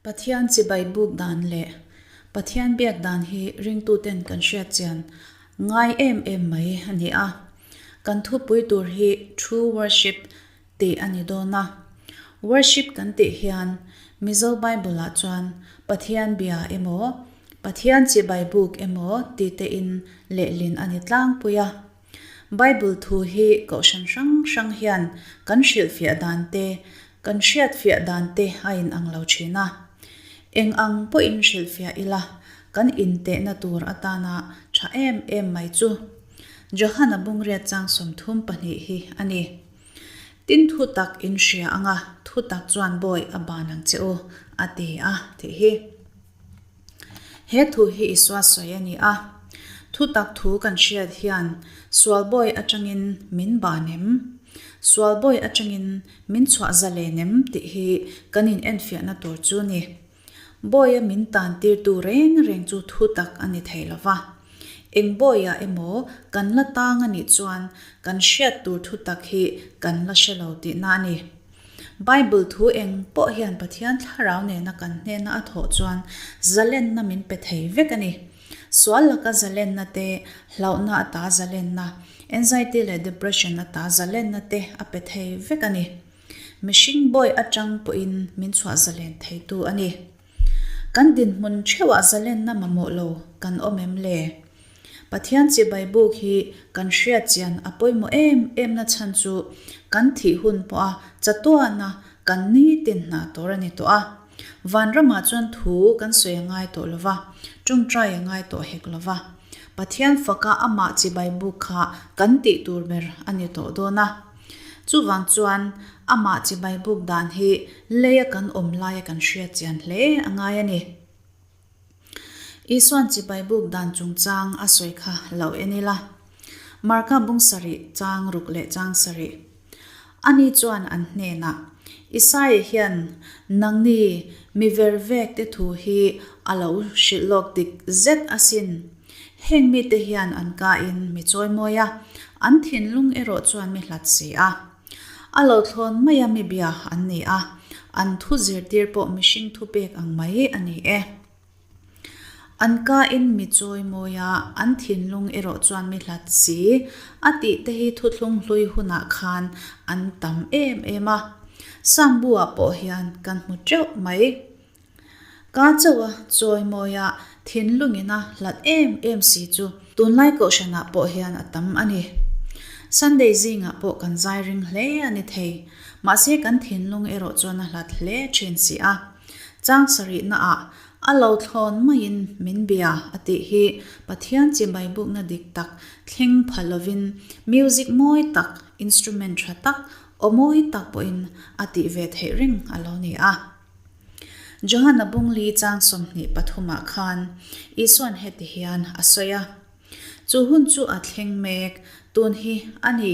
Pathian chibai buk dan leh Pathian biak dan hi ringtuten kan hriat chian ngai em em mai a ni a. Kan thupui tur hi True Worship tih a ni dawn a. Worship kan tih hian Mizo Bible-ah chuan Pathian bia emaw, Pathian chibai buk emaw ti tein lehlin a ni tlangpui a. Bible thu hi kohhran hrang hrang hian kan hrilhfiah dan te, kan hriatfiah dan te a inang lo thin a. Eng ang pawhin hrilhfiah ila kan intehna tur atana tha em em mai chu Johana bungriat chang 32 hi a ni. Tin thu tak in hria anga thu tak chuan bawi a ban ang che u a ti a tih hi. He thu hi Isua sawi a ni a. Thutak thu kan hriat hian sual bawi atangin min ban em? Sual bawi atangin min chhuah zalen em tih hi kan in enfiahna tur chu ni. Bawia min tan tirtu reng reng chu thutak a ni thei lo va. Eng bawiah emaw kan la tang a nih chuan kan hriat tur thutak hi kan la hre lo tihna a ni. Bible thu eng pawh hian Pathian thlarau nena kan hnena a thawh chuan zalenna min pe thei vek a ni. Sual laka zalenna te, hlauhna ata zalenna, anxiety leh depression ata zalenna te a pe thei vek a ni. Mihring bawi atang pawhin min chhuah zalen theitu a ni. Kan dinhmun theuhah zalenna mamawh lo kan awm em le? Pathian chibai buk hi kan hriat chian a pawimawh em em na chhan chu kan thih hun pawha chatuana kan nitin hna tur a ni tawh a. Vanramah chuan thu kan sawi a ngai tawh lo va, tawngtai a ngai tawh hek lo va. Pathian faka amah chibai buk kha kan tih tur ber a ni tawh dawn a. Chuvang chuan amah chibai buk dan hi leia kan awm laia kan hriat chian hle a ngai a ni. Isuan chibai buk dan chungchang a sawi kha lo en ila. Marka bung sarih chang ruk leh chang sarih. Ani chuan an hnenah, Isaia hian nangni mi ver vek te thu hi a lo hrilh lawk dik zet asin. Heng mite hian an kain mi chawimawi a, an thinlung erawh chuan mi hlat si a. A lo thlawn maia mi bia an ni a, an thu zirtir pawh mihring thupek ang mai a ni e. An kain mi chawimawi a, an thinlung erawh chuan mi hlat si a tih te hi thuthlung hlui hunah khan an tam em em a. Sambu-ah pawh hian kan hmu teuh mai. Ka chauh a chawimawi a thinlungin a hlat em em si chu tunlai kohhranah pawh hian a tam a ni. Sunday zingah pawh kan zai ring hle a ni thei, mahse kan thinlung erawh chuan a hlat hle thin si a. Chang sarihna ah a lo thlawn maiin min bia a tih hi Pathian chibai bukna dik tak thleng pha lovin music mawi tak, instrument tha tak, aw mawi tak pawhin a tih ve theih reng a lo ni a. Johana bungli chang 23 ah khan Isuan heti hian a sawi a, Chu hun chu a thleng mek, tun hi a ni.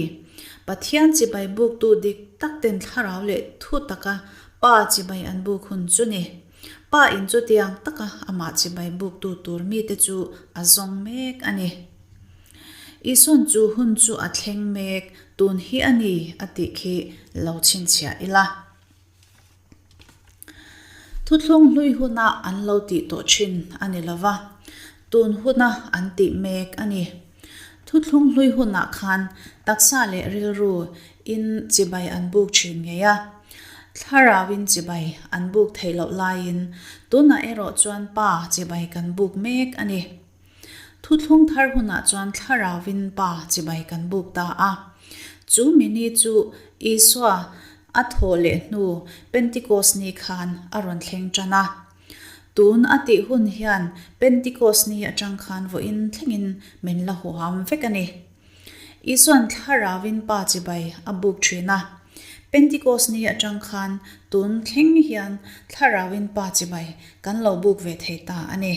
Pathian chibai buktu dik tak ten thlarau leh thu taka Pa chibai an buk hun chu ni. Pa in chutiang taka amah chibai buktu tur mite chu a zawng mek a ni. Isuan chu hun chu a thleng mek, tun hi a ni a tih khi lo chhinchhiah ila. Thuthlung hlui huna an lo tih tawh thin a ni lo va, tun huna an tih mek a ni. Thuthlung hlui hunah khan taksa leh rilru in chibai an buk thin ngei a, thlarauin chibai an buk theih loh laiin tunah erawh chuan pa chibai kan buk mek a ni. Thuthlung thar hunah chuan Thlarauvin Pa chibai kan buk ta a. Chu mi ni chu Isua a thawh leh hnu Pentikos ni khan a rawn thleng tan a. Tun a tih hun hian Pentikos ni atang khan vawiin thlengin min la huam vek a ni. Isuan Thlarauvin Pa chibai a buk thin a. Pentikos ni atang khan tun thleng hian Thlarauvin Pa chibai kan lo buk ve thei ta a ni.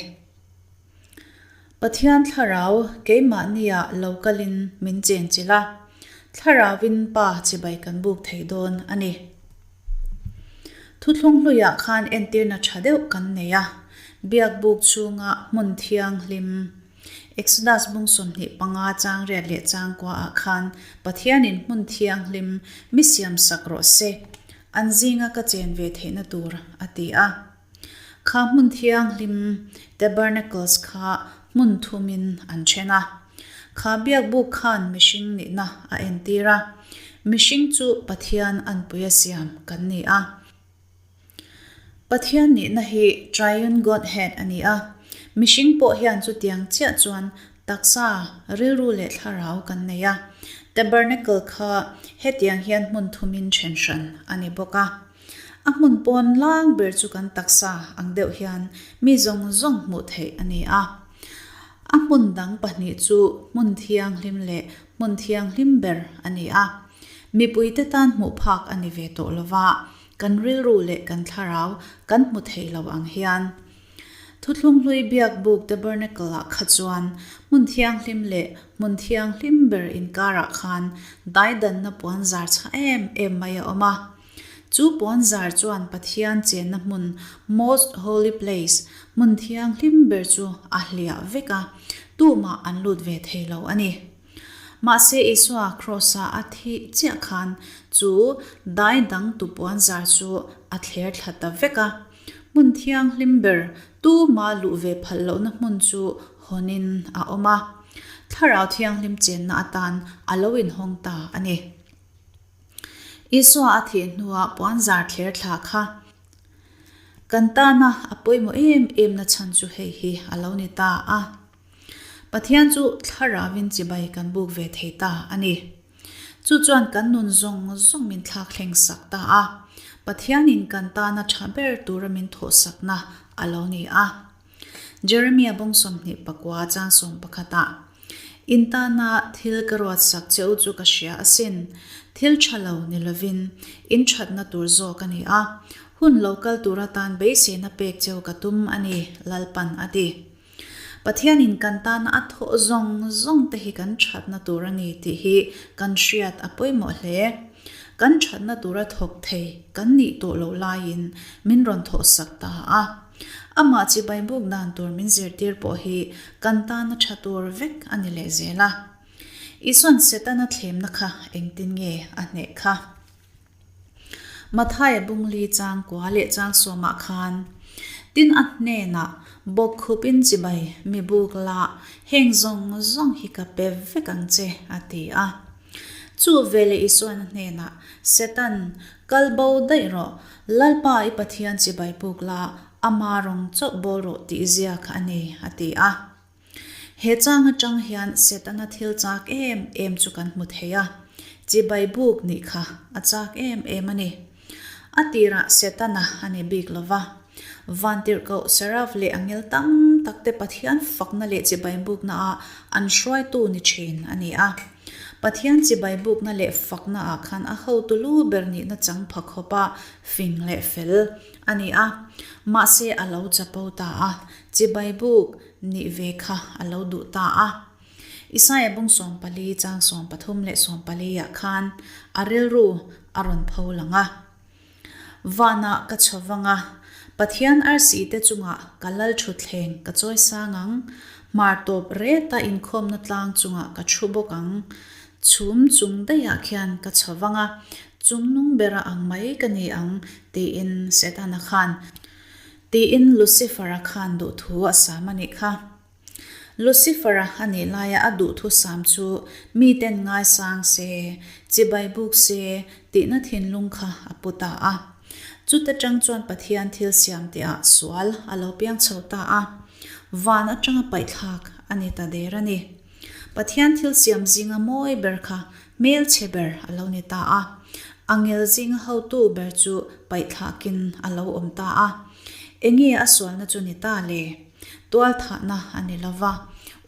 Pathian thlarau keimahniah lo kalin min chenchilh a, thlarauvin Pa chibai kan buk thei dawn a ni. Thuthlung hluiah khan entirna tha deuh kan nei a, biakbuk chhunga hmun thianghlim, Exodus bung 25 chang riat leh chang kuaah khan Pathianin hmun thianghlim mi siamsak rawh se, an zinga ka chen ve theihna tur a ti a. Kha hmun thianghlim, Tabernacles, kha hmun thumin an then a. Kha biakbuk khan mihring nihna a entir a. Mihring chu Pathian anpuia siam kan ni a. Pathian nihna hi Triune Godhead a ni a. Mihring pawh hian chutiang chiah chuan taksa, rilru leh thlarau kan nei a. Tabernacle kha hetiang hian hmun thumin then hran a ni bawk a. A hmun pawn lang ber chu kan taksa ang deuh hian mi zawng zawng hmuh theih a ni a. A hmun dang pahnih chu hmun thianghlim leh hmun thianghlim ber a ni a. Mipuite tan hmuh phak a ni ve tawh lova, kan rilru leh kan thlarau kan hmu thei lo ang hian. Thuthlung hlui biak buk Tabernacle-ah kha chuan hmun thianghlim leh hmun thianghlim ber inkarah khan daidanna puan zar chhah em em mai a awm a. Chu puan zar chuan Pathian chenna hmun Most Holy Place, hmun thianghlim ber chu a hliah vek a, tumah an lut ve thei lo a ni. Mahse Isua Kraws-a a thih chiah khan chu dai dang tu puan zar chu a thler thla ta vek a. Hmun thianghlim ber tuma luh ve phalh lohna hmun chu hawnin a awm a. Thlarau Thianghlim chenna atan a lo inhawng ta a ni. Isua a thih hnuah puanzar thler thla kha kan tana a pawimawh em em na chhan chu hei hi a lo ni ta a. Pathian chu thlarauin chibai kan buk ve thei ta a ni. Chu chuan kan nun zawng zawng min thlak thleng sak ta a. Pathianin kan tana tha ber tura min thawhsakna a lo ni a. Jeremia bawng 24 chang 11 ah, In tana thil ka ruatsak che u chu ka hria asin, thil tha lo ni lovin in thatna tur zawk a ni a, hun lo kal tur atan beiseina pek cheu ka tum a ni, Lalpan a ti. Pathianin kan tana a thawh zawng zawng te hi kan thatna tur a ni tih hi kan hriat a pawimawh hle. Kan thatna tura thawk thei kan nih tawh loh laiin min rawn thawhsak ta a. Amah chibai buk dan tur min zirtir pawh hi kan tana tha tur vek a ni leh zel a. Isuan Setana thlemna kha engtin nge a hneh kha? Mathaia bungli chang kua leh chang sawmah khan, Tin a hnenah bawkkhupin chibai mi buk la, heng zawng zawng hi ka pe vek ang che, a ti a. Chu veleh Isuan a hnenah, Setan, kal bo daih rawh, Lalpa i Pathian chibai puk la, ama rawng chauh bawl rawh tih zia kha a ni, a ti a. He chang atang hian Setana thil chak em em chu kan hmu thei a, chibai buk nih kha a chak em em a ni. A tirah Setana a ni bik lo va, Vantirhkoh Seraph leh angel tam takte Pathian fakna leh chibai buknaah an hruaitu ni thin a ni a. Pathian chibai bukna leh faknaah khan a hotu lu ber nihna chang pha khawpa fing leh fel a ni a. Mahse a lo chapo ta a, chibai buk nih ve kha a lo duh ta a. Isaia bung 14 chang 13 leh 14 ah khan a rilru a rawn pho lang a. Vanah ka chho vang a, Pathian arsi te chungah ka lal thutthleng ka chawi sang ang, hmar tawp reta inkhawmna tlang chungah ka thu bawk ang. Chhum chung daihah khian ka chho vang a, chungnung bera ang mai ka ni ang, tiin Setana khan, tiin Lucifer-a khan duhthu a sam a nih kha. Lucifer-a a nih laia a duhthusam chu miten ngaisang se, chibai buk se tihna thinlung kha a pu ta a. Chuta tang chuan Pathian thil siam tihah sual a lo piang chho ta a, van atanga paihthlak a ni ta der a ni. Pathian thil siam zinga mawi ber kha hmelchhe ber a lo ni ta a, angel zinga hotu ber chu paihthlakin a lo awm ta a. Enge a sualna chu ni ta le? Tualthahna a ni lo va,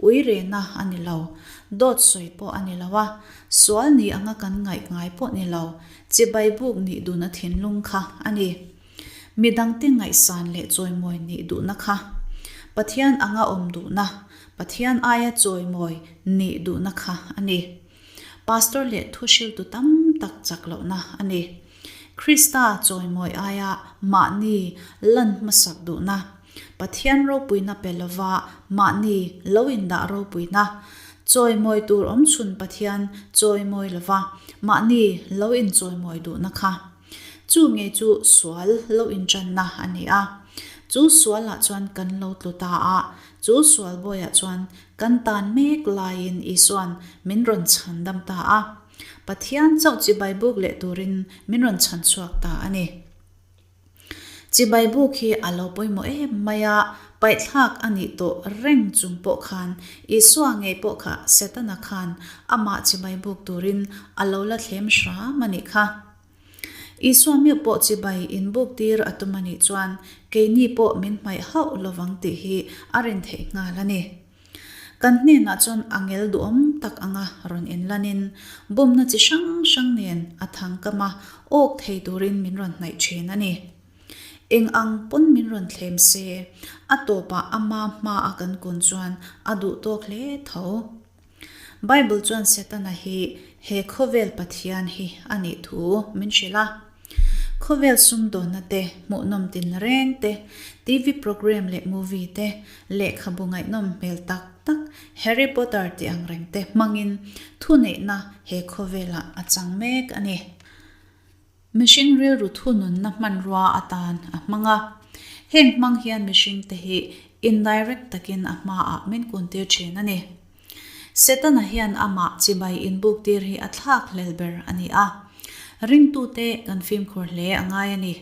uirehna a ni lo, dawt sawi pawh a ni lo a, sual ni anga kan ngaih ngai pawh ni lo, chibai buk nih duhna thinlung kha a ni. Midangte ngaihsan leh chawimawi nih duhna kha. Pathian anga awm duhna, Pathian aia chawimawi nih duhna kha a ni. Pastor leh thuhriltu tam tak chak lohna a ni. Krista chawimawi aia mahni lan hmasak duhna, Pathian ropuina pe lova mahni lo indah ropuina, chawimawi tur awmchhun Pathian chawimawi lova mahni lo inchawimawi duhna kha. Chu ngei chu sual lo inṭanna a ni a. Chu sualah chuan kan lo tlu ta a, chu sual bawiah chuan kan tan mek laiin Isua'n min rawn chhandam ta a. Pathian chauh chibai buk leh turin min rawn chhan chhuak ta a ni. Chibai buk hi a lo pawimawh em mai a, paihthlak a nih tawh reng chung pawh khan Isua ngei pawh kha Setana khan amah chibai buk turin a lo la thlem hram a nih kha. Isua meuh pawh chibai inbuk tir a tum a nih chuan keini pawh min hmaih hauh lovang tih hi a rin theih nghal a ni. Kan hnenah chuan angel duhawm tak anga rawn inlanin bumna chi hrang hrang nen a thangkam a awk thei turin min rawn hnaih thin a ni. Eng ang pawn min rawn thlem se, a tawpah ama hmaa kan kun chuan a duh tawk hle tho. Bible chuan Setana hi he khawvel Pathian hi a nih thu min hrilh a. Khawvel sumdawnna te, hmuhnawm tinreng te, TV program leh movie te, lehkhabu ngaihnawm hmel tak tak Harry Potter tih ang reng te hmangin thuneihna he khawvelah a chang mek a ni. Mihring rilru thununna hmanrua atan a hmang a. Heng hmang hian mihringte hi indirect takin a hmaah min kuntir thin a ni. Setana hian amah chibai inbuktir hi a thlak hlel ber a ni a. Ringtute kan fimkhur hle a ngai a ni.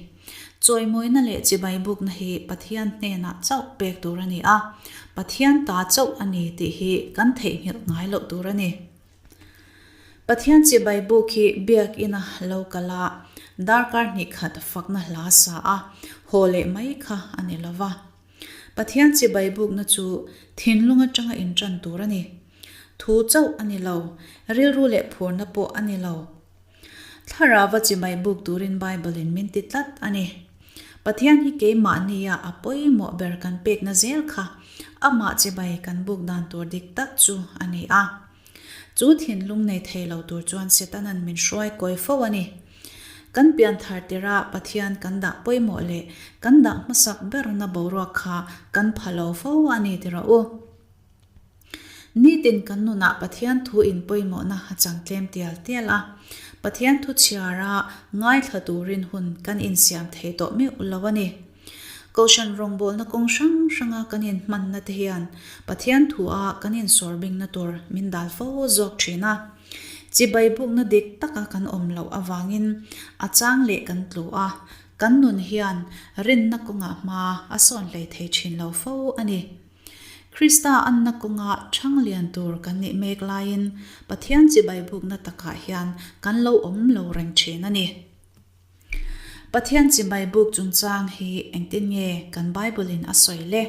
Chawimawina leh chibai bukna hi Pathian hnenah chauh pek tur a ni a, Pathian ta chauh a ni tih hi kan theihnghilh ngai loh tur a ni. Pathian chibai buk hi biakina lo kal a, darkar hnih khat fakna hla sa a, haw leh mai kha a ni lo va. Pathian chibai bukna chu thinlung atanga intan tur a ni. Thu chauh a ni lo, rilru leh phurna pawh a ni lo. Thlarauva chibai buk turin Bible-in min ti tlat a ni. Pathian hi keimahnia a pawimawh ber kan pekna zel kha amah chibai kan buk dan tur dik tak chu a ni a. Chu thinlung nei thei lo tur chuan Setana'n min hruai kawi fo a ni. Kan pianthar tirah Pathian kan dah pawimawh leh kan dah hmasak berna boruak kha kan pha lo fo a ni ti rawh u. Nitin kan nunah Pathian thu in pawimawhna a chang tlem tial tial a, Pathian thu chhiara ngaithla turin hun kan insiam thei tawh meuh lo a ni. Kohhran rawngbawlna kawng hrang hranga kan inhmanna te hian Pathian thua kan insawrbingna tur min dal fo zawk thin a. Chibai bukna dik taka kan awm loh avangin a chang leh kan tlu a, kan nun hian rinna kawngah hma a sawn hlei thei thin lo fo a ni. Krista anna kawnga chhang lian tur kan nih mek laiin Pathian chibai bukna takah hian kan lo awm lo reng thin a ni. Pathian chibai buk chungchang hi engtin nge kan Bible in a sawi le?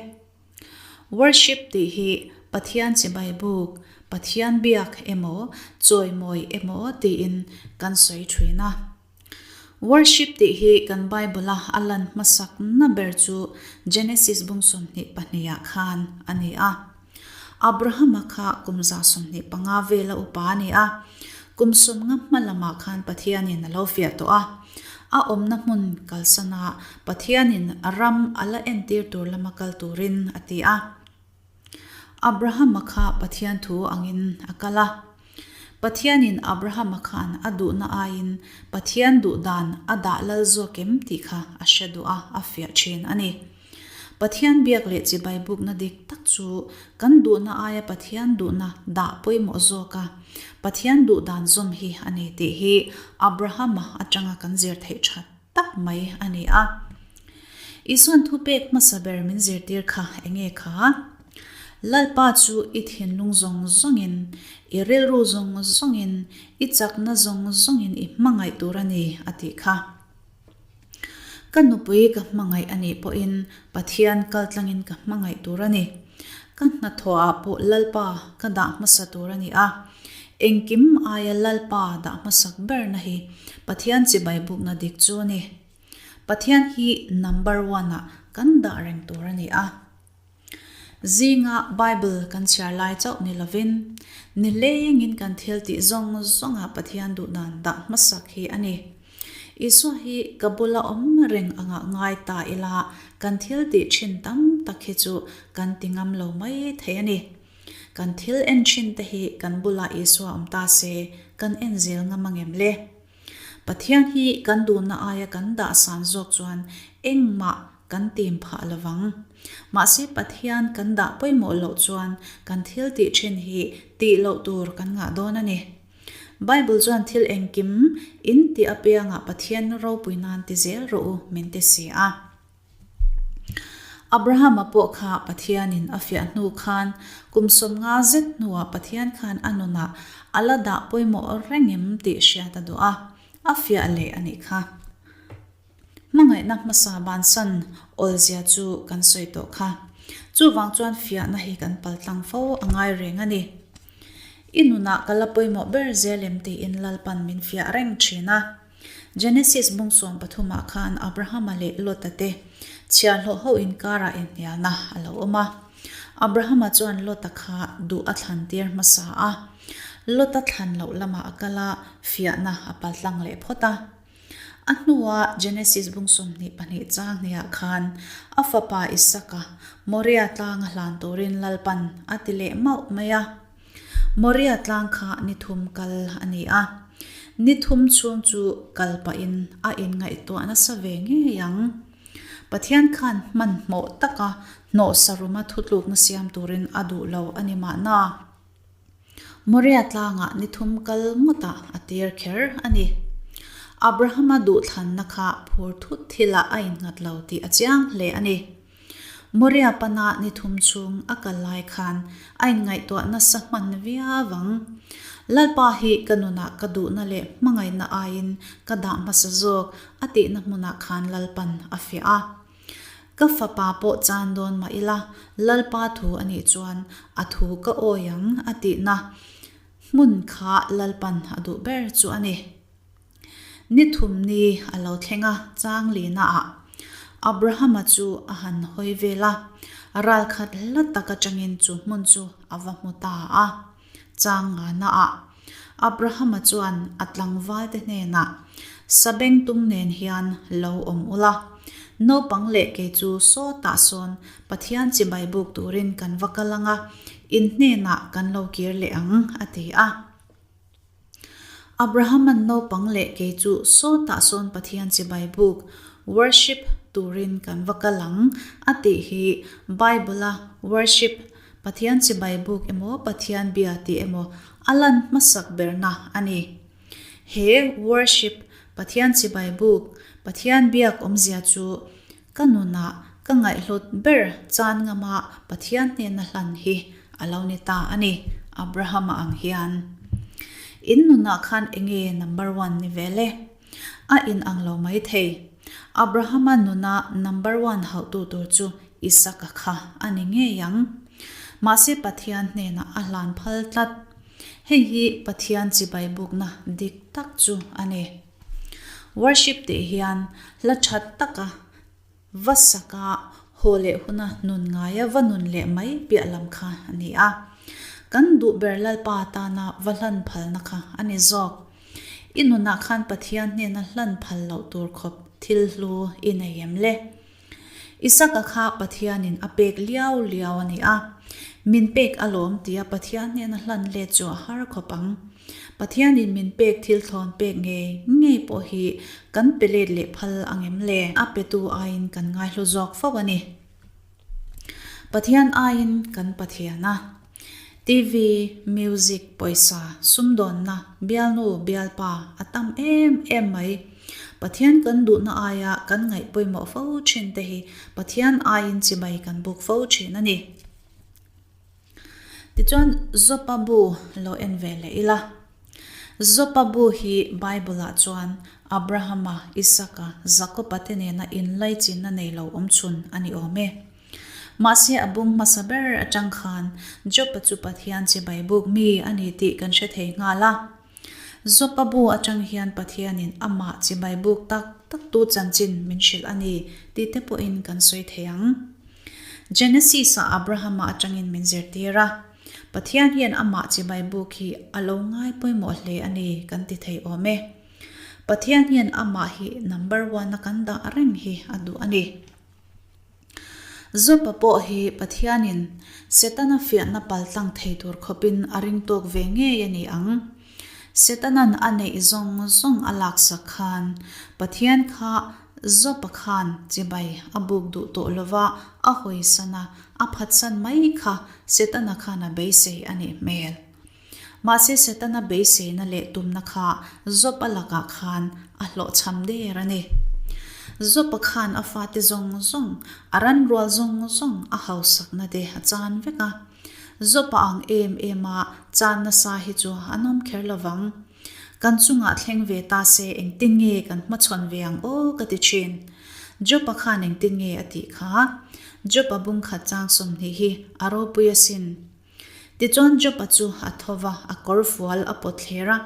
Worship tih hi Pathian chibai buk, Pathian biak emaw, chawimawi emaw tiin kan sawi thin a. Worship tih hi kan Bible-a a lan hmasakna ber chu Genesis bung 22 ah khan a ni a. Abrahama kha kum 125 vela upa a ni a. Kum 50 hma lamah khan Pathianin a lo fiah tawh a. A awmna hmun kalsana Pathianin ram a la entir tur lama kal turin a ti a. Abrahama kha Pathian thu angin a kal a. Pathianin Abrahama khan a duhna aiin Pathian duh dan a dah lal zawk em tih kha a hre duh a, a fiah thin a ni. Pathian biak leh chibai bukna dik tak chu kan duhna aia Pathian duhna dah pawimawh zawk a, Pathian duh dan zawm hi a ni tih hi Abrahama atanga kan zir theih that tak mai a ni a. Isuan thupek hmasa ber min zirtir kha enge kha? Lalpa chu i thinlung zawng zawngin, i rilru zawng zawngin, i chakna zawng zawngin i hmangaih tur a ni a tih kha. Ka nupui ka hmangaih a nih pawhin Pathian kaltlangin ka hmangaih tur a ni. Ka hnathawhah pawh Lalpa ka dah hmasa tur a ni a. Engkim aia Lalpa dah hmasak berna hi Pathian chibai bukna dik chu a ni. Pathian hi number one ah kan dah reng tur a ni a. Zinga Bible kan chhiar lai chauh ni lovin, nilengin kan thil tih zawng zawngah Pathian duhdan dah hmasak hi a ni. Isua hi ka bula awm reng angah ngai ta ila kan thil tih thin tam tak hi chu kan ti ngam lo mai thei a ni. Kan thil en thin te hi kan bulah Isua awm ta se kan en zel ngam angem le? Pathian hi kan duhna aia kan dah san zawk chuan engmah kan tim phah lovang. Mahse Pathian kan dah pawimawh loh chuan kan thil tih thin hi tih loh tur kan ngah dawn a ni. Bible chuan thil engkim in tih apiangah Pathian ropui nan ti zel rawh u min ti si a. Abrahama pawh kha Pathianin a fiah hnu khan kum 50 zet hnuah Pathian khan a nunah a la dah pawimawh reng em tih hriat a duh a, a fiah leh a nih kha. Hmangaihna hmasa bansan awlzia chu kan sawi tawh kha. Chuvang chuan fiahna hi kan paltlang fo a ngai reng a ni. I nunah ka la pawimawh ber zel em tiin Lalpan min fiah reng thin a. Genesis bung 13 ah khan Abrahama leh Lota te chhiahhlawh ho inkarah inhnialna a lo awm a. Abrahama chuan Lota kha duh a thlan tir hmasa a. Lota thlan loh lamah a kal a, fiahna a paltlang leh phawt a. A hnua Genesis bung 22 chang hniah khan a fapa Isaka Moria tlanga hlan turin Lalpan a ti leh mauh mai a. Moria tlang kha ni thum kal a ni a. Ni thum chhung chu kal pahin a inngaihtuah nasa ve ngei ang. Pathian khan hmanhmawh taka hnawhsa ruma thutlukna siam turin a duh lo a ni mahna. Moria tlangah ni thum kal ngawtah a tir kher a ni. Abrahama duhthlanna kha phur thut thilah a innghat lo tih a chiang hle a ni. Moria pana ni thum chhung a kal lai khan a inngaihtuah nasa hman viau ang. Lalpa hi ka nunah ka duhna leh hmangaihna aiin ka dah hmasa zawk a tihna hmunah khan Lalpan a fiah a. Ka fapa pawh chan dawn mah ila, Lalpa thu a nih chuan a thu ka awi ang a tihna hmun kha Lalpan a duh ber chu a ni. Ni thum ni a lo thleng a, chang linaah Abrahama chu a han hawi vel a, ralkhat hla tak atangin chu hmun chu a va hmu ta a. Chang nganaah Abrahama chuan a tlangvalte hnenah, Sabengtung nen hian lo awm ula, naupang leh kei chu sawtah sawn Pathian chibai buk turin kan va kal ang a, in hnenah kan lo kir leh ang, a ti a. Abrahama'n naupang leh kei chu sawtah sawn Pathian chibai buk, worship, turin kan va kal ang, a tih hi Bible-a worship, Pathian chibai buk emaw Pathian bia tih emaw a lan hmasak berna a ni. He worship, Pathian chibai buk, Pathian biak awmzia chu Ka nunah ka ngaihhlut ber chan ngama Pathian hnena hlan hi a lo ni ta a ni, Abrahama ang hian. In nunah khan enge number one ni vel e? A in ang lo mai thei. Abrahama nuna number one hauhtu tur chu Isaka kha a ni ngei ang. Mahse Pathian hnenah a hlan phal tlat. Hei hi Pathian chibai bukna dik tak chu a ni. Worship tih hian hla tha taka va saka haw leh huna nun ngaia va nun leh mai piah lam kha a ni a. Kan duh ber Lalpa tana va hlan phalna kha a ni zawk. I nunah khan Pathian hnena hlan phal loh tur khawp thil hlu i nei em le? Isaka kha Pathianin a pek liau liau a ni a, min pek alawm tia Pathian hnena hlan let chu a har khawp ang. Pathianin min pek thil thlawn pek ngei ngei pawh hi kan pe let leh phal ang em le? A petu aiin kan ngaihlu zawk fo a ni. Pathian aiin kan Pathian a. TV, music, pawisa, sumdawnna, bialnu, bialpa a tam em em mai. Pathian kan duhna aia kan ngaih pawimawh fo thin te hi Pathian aiin chibai kan buk fo thin a ni. Tichuan Jopa bu lo en ve leh ila. Jopa bu hi Bible-ah chuan Abrahama, Isaka, Jakoba te nena inlaichinna nei lo awm chhun a ni awm e. Mahse a bung hmasa ber atang khan Job-a chu Pathian chibai buk mi a ni tih kan hre thei nghal a. Job-a bu atang hian Pathianin amah chibai buk tak tak tu chanchin min hrilh a ni tih te pawhin kan sawi thei ang. Genesis-ah Abrahama atangin min zirtir a, Pathian hian amah chibai buk hi a lo ngai pawimawh hle a ni kan ti thei awm e. Pathian hian amah hi number one a kan dah reng hi a duh a ni. Job-a pawh hi Pathianin Setana fiahna paltlang thei tur khawpin a ring tawk ve ngei a ni ang. Setana'n a neih zawng zawng a laksak khan Pathian kha Job-a khan chibai a buk duh tawh lova a hawisan a, a phatsan mai kha Setana khan a beisei a nih hmel. Mahse Setana beiseina leh tumna kha Job-a lakah khan a hlawhchham der a ni. Job-a khan a fate zawng zawng, a ranrual zawng zawng a hausakna te a chan vek a. Job-a ang em em a chan nasa hi chu an awm kher lo vang. Kan chungah thleng ve ta se engtin nge kan hmachhawn ve ang aw ka ti thin. Job-a khan engtin nge a tih kha? Job-a bungkhat chang 20 hi a ropui asin. Tichuan Job-a chu a tho va, a kawr fual a pawt thler a,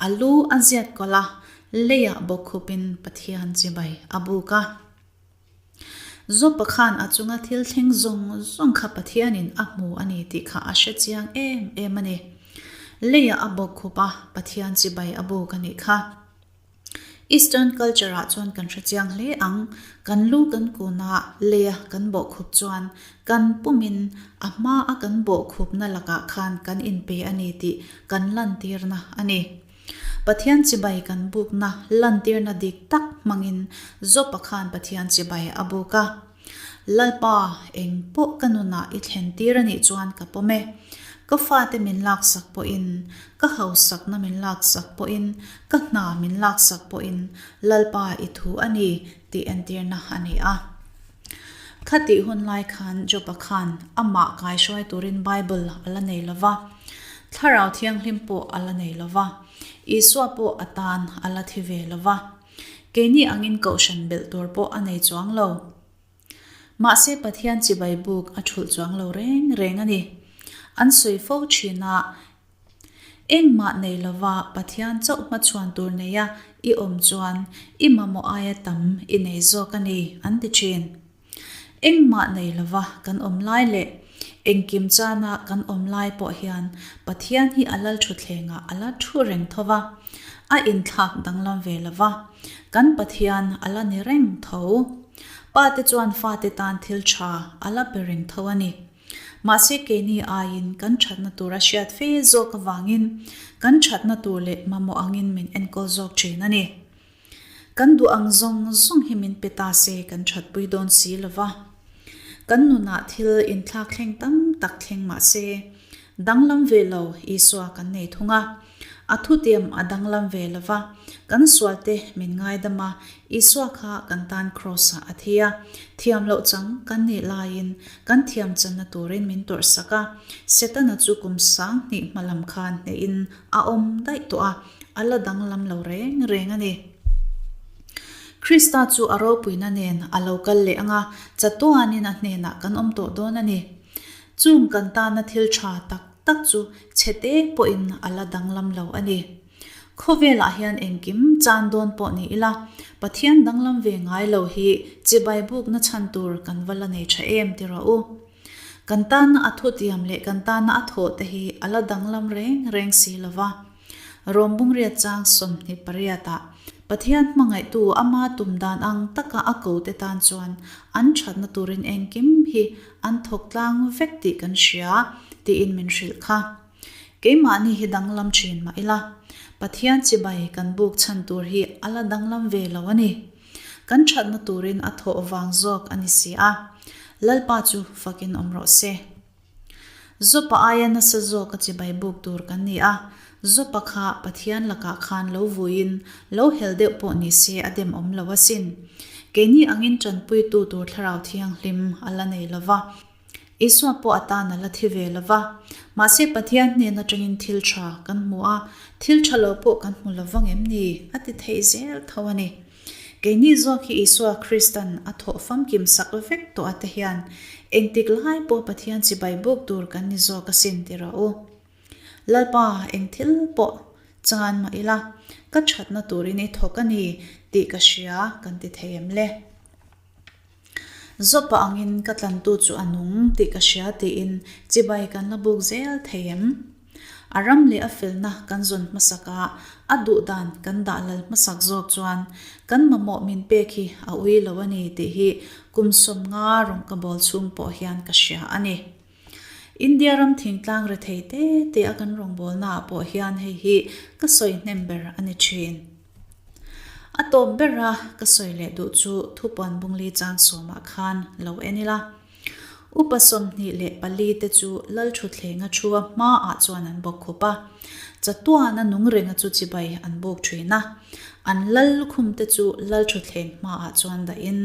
a lu a ziat kawlh a, leiah bawkkhupin Pathian chibai a buk a. Job-a khan a chunga thil thleng zawng zawng kha Pathianin a hmu a ni tih kha a hre chiang em em a ni. Leiah a bawkkhup a, Pathian chibai a buk a nih kha. Eastern culture ah chuan kan hre chiang hle ang, kan lu kan kun a, leia kan bawhkhup chuan kan pumin a hma a kan bawhkhupna lakah khan kan inpe a ni tih kan lantirna a ni. Pathian chibai kan bukna lantirna dik tak hmangin Job-a khan Pathian chibai a buk a. Lalpa, eng pawh ka nunah i thlen tir a nih chuan ka pawm e. Ka fate min laksak pawhin, ka hausakna min laksak pawhin, ka hna min laksak pawhin Lalpa i thu a ni tih entirna a ni a. Khatih hun lai khan Job-a khan amah kaihruai turin Bible a la nei lo va, Thlarau Thianghlim pawh a la nei lo va, Isua pawh a tan a la thi ve lo va. Keini angin kohhran belh tur pawh a nei chuang lo. Mahse Pathian chibai buk a thulh chuang lo reng reng a ni. An sawi fo thin a, Engmah nei lova Pathian chauh hmachhuan tur neia i awm chuan i mamawh aia tam i nei zawk a ni, an ti thin. Engmah nei lova kan awm lai leh engkim chana kan awm lai pawh hian Pathian hi a lalthutthlengah a la thu reng tho va, a inthlak danglam ve lova, kan Pathian a la ni reng tho. Pate chuan fate tan thil tha a la pe reng tho a ni. Mahse keini aiin kan thatna tur a hriat fe zawk avangin kan thatna tur leh mamawh angin min enkawl zawk thin a ni. Kan duh ang zawng zawng hi min pe ta se kan thatpui dawn si lo va. Kan nunah thil inthlak thleng tam tak thleng mah se, danglam ve lo Isua kan nei thung a. A thutiam a danglam ve lo va, kan sualte min ngaidam a, Isua kha kan tan Kraws-ah a thi a. Thiam loh chang kan nih laiin kan thiam channa turin min tawrhsak a. Setana chu kum 2000 hmalam khan hnehin a awm daih tawh a. A la danglam lo reng reng a ni. Krista chu a ropuina nen a lo kal leh ang a, chatuanin a hnenah kan awm tawh dawn a ni. Chung kan tana thil tha tak tak chu chhete pawhin a la danglam lo a ni. Khawvelah hian engkim chan dawn pawh ni ila, Pathian danglam ve ngai lo hi chibai bukna chhan tur kan va la nei tha em ti rawh u. Kan tana a thutiam leh kan tana a thawh te hi a la danglam reng reng si lo va. Rom bungriat chang 28 ah Pathian hmangaihtu ama tum dan ang taka a ko te tan chuan an thatna turin engkim hi an thawk tlang vek tih kan hria tiin min hrilh kha. Keimahni hi danglam thin mah ila, Pathian chibai kan buk chhan tur hi a la danglam ve lo a ni. Kan thatna turin a thawh vang zawk a ni si a. Lalpa chu fakin awm rawh se. Zopa aia nasa zawk a chibai buk tur kan ni a, Zopa kha Pathian lakah khan lo vuiin lo hel deuh pawh ni se a dem awm lo asin. Keini angin tanpuitu tur Thlarau Thianghlim a la nei lo va, Isua pawh a tan a la thi ve lo va. Mahse Pathian hnen atangin thil tha kan hmu a, thil tha lo pawh kan hmu lo vang em ni? A ti thei zel tho a ni. Keini zawk hi Isua Kristan a thawh famkim sak vek tawh a te hian engtik lai pawh Pathian chibai buk tur kan ni zawk asin ti rawh u. Lalpa eng thil pawh chan mah ila ka thatna turin i thawk a ni tih ka hria kan ti thei em le? Zawpa angin ka tlantu chu a nung tih ka hria tiin chibai kan la buk zel thei em? A ram leh a felna kan zawn hmasak a, a duhdan kan dah lal hmasak zawk chuan kan mamawh min pek hi a ui lo a ni tih hi kum 50 rawng ka bawl chhung pawh hian ka hria a ni. India ram thingtlang rethei te te a kan rawngbawlnaah pawh hian hei hi ka sawi hnem ber a ni thin. A tawp bera ka sawi leh duh chu thupuan bungli chang sawmah khan lo en ila. Upa 24 te chu Lalthutthlenga thua hmaah chuan an bawk khup a. Chatuana nung renga chu chibai an buk thin a. An lal lukhum te chu Lalthuthleng hmaah chuan dahin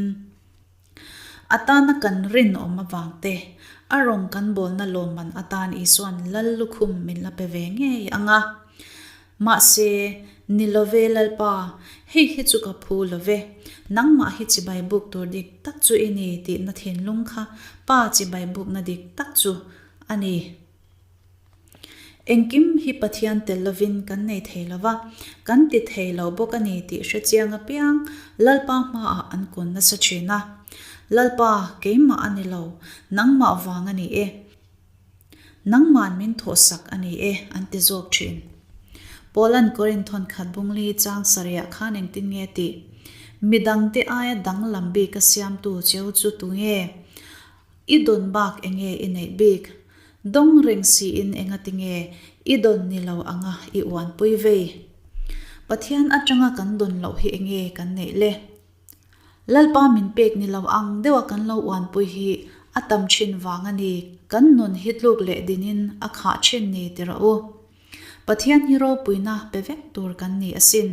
a tana kan rinawm avang te, a rawng kan bawlna lawmman atan Isua'n lal lukhum min la pe ve ngei ang a. Mahse, ni love Lalpa, hei hi chu ka phu love, nangmah hi chibai buk tur dik tak chu i ni tihna thinlung kha Pa chibai bukna dik tak chu a ni. Engkim hi Pathian tel lovin kan nei thei lova, kan ti thei lo bawk a ni tih hre chiang apiang Lalpa hmaah an kun nasa thin a. Lalpa, keimah a ni lo, nangmah vang a ni e. Nangman min thawhsak a ni e, an ti zawk thin. Paula'n Korinth thawnkhat bungli chang sarihah khan engtin nge tih? Midangte aia danglam bika siamtu cheu chu tunge? I dawn bak enge i neih bik? Dawng reng siin engati nge i dawn ni lo anga i uanpui vei? Pathian atanga kan dawn loh hi enge kan neih le? Lalpa min pek ni lo ang deuha kan lo uanpui hi a tam thin vang a ni. Kan nun hi tluk leh dinin a khah thin ni ti rawh u. Pathian hi ropuina pe vek tur kan ni asin.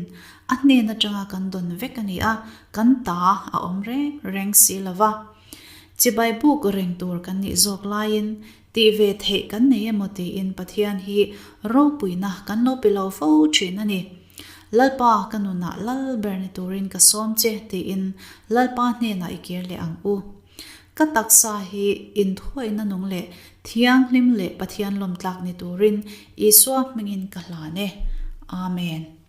A hnen atanga kan dawn vek a ni a, kan ta a awm reng reng si lo va. Chibai buk reng tur kan nih zawk laiin tih ve theih kan nei emaw tiin Pathian hi ropuina kan lo pe lo fo thin a ni. Lalpa ka nunah lal ber ni turin ka sawm che tiin Lalpa hnenah i kir leh ang u. Ka taksa hi inthuaina nung leh thianghlim leh Pathian lawmtlak ni turin Isua hmingin ka hlan e. Amen.